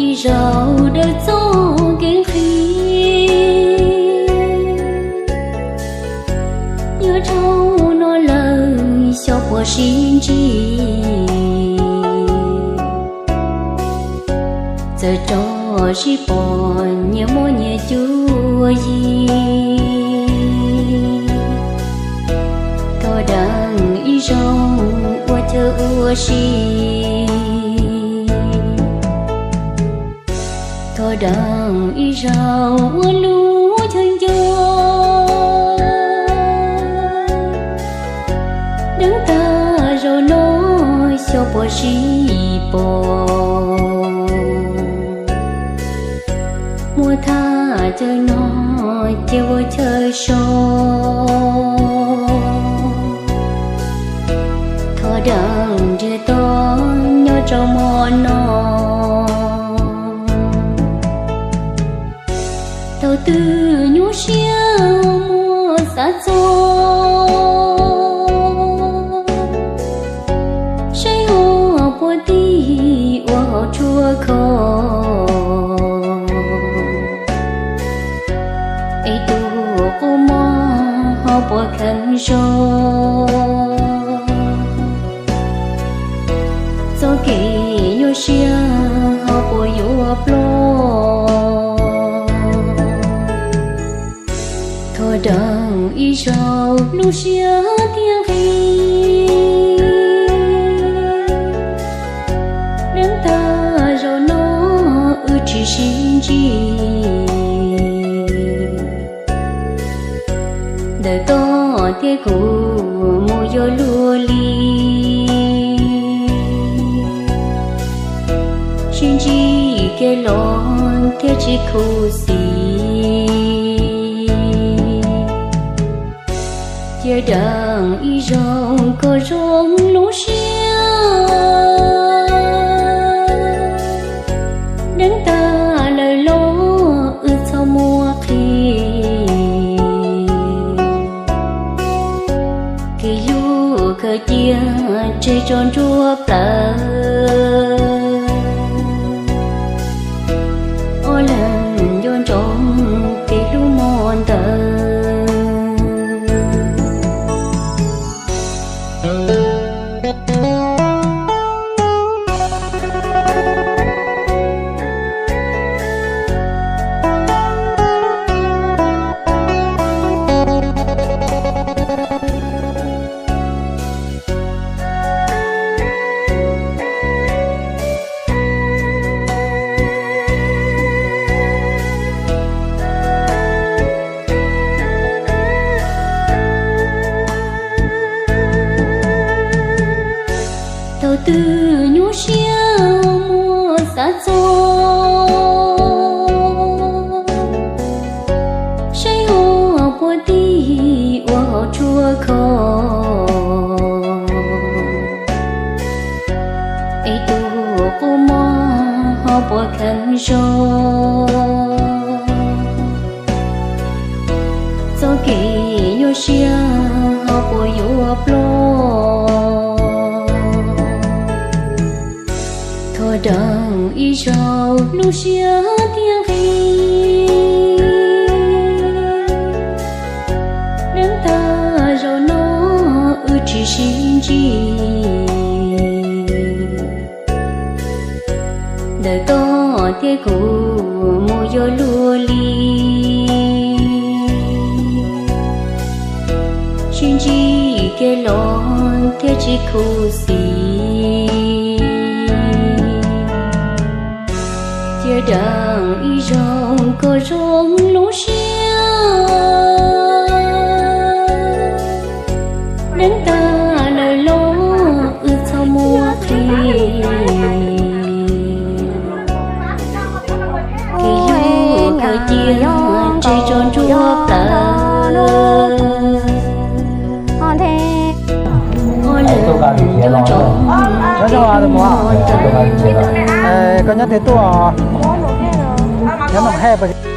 Ib zaug dawb txoj kev nqhis, nyob rau no lawm xyov puas sib ntsib. Txawm tso sib pom nyias muaj nyias cuab yig, thov deem ib zaug ua chaw ua si. Thov deem ib zaug ua lub chaw nco, deev tag zaum no xyov puas sib pom. Muaj thaj chaw no ces ua chaw so, thov deem ntiag tog nyob rau hmo no. Thaum twg nyuaj siab muaj xav txog, saib ho puas tig ua hauv tshuaj kho, es tus qub mob ho puas kheev zog, txoj kev nyuaj siab ho puas yuav ploj. Thov deem ib zaug lub siab thiab nqhis, deev tag zaum no wb tsis sib ntsib. Ntawm koj thiab kuv mus yuav luag li, sib ntsib kev los thiaj tsis khuv xim. Cia deem ib zaug koj zoo lub siab, deev tag lawm los wb txhob muaj qhia. Kev hlub khaws cia tseg tso nruab plaws, ob leeg nco ntsoov kev hlub hmo ntawd. Thaum twg nyuaj siab muaj xav txog, saib ho puas tig ua hauv tshuaj kho, es tus qub mob ho puas kheev zog, txoj kev nyuaj siab ho puas yuav ploj. Thov deem ib zaug lub siab thiab nqhis, deev tag zaum no wb tsis sib ntsib. Ntawm koj thiab kuv mus yuav luag li, sib ntsib kev los thiaj tsis khuv xim. Cia deem ib zaug koj zoo lub siab, deev tag lawm los wb txhob muaj qhia. Kev hlub khaws cia tseg tso nruab plaws, ob leeg nco ntsoov kev hlub hmo ntawd. Koj nyob twg tuaj? Nyob Noom Hej.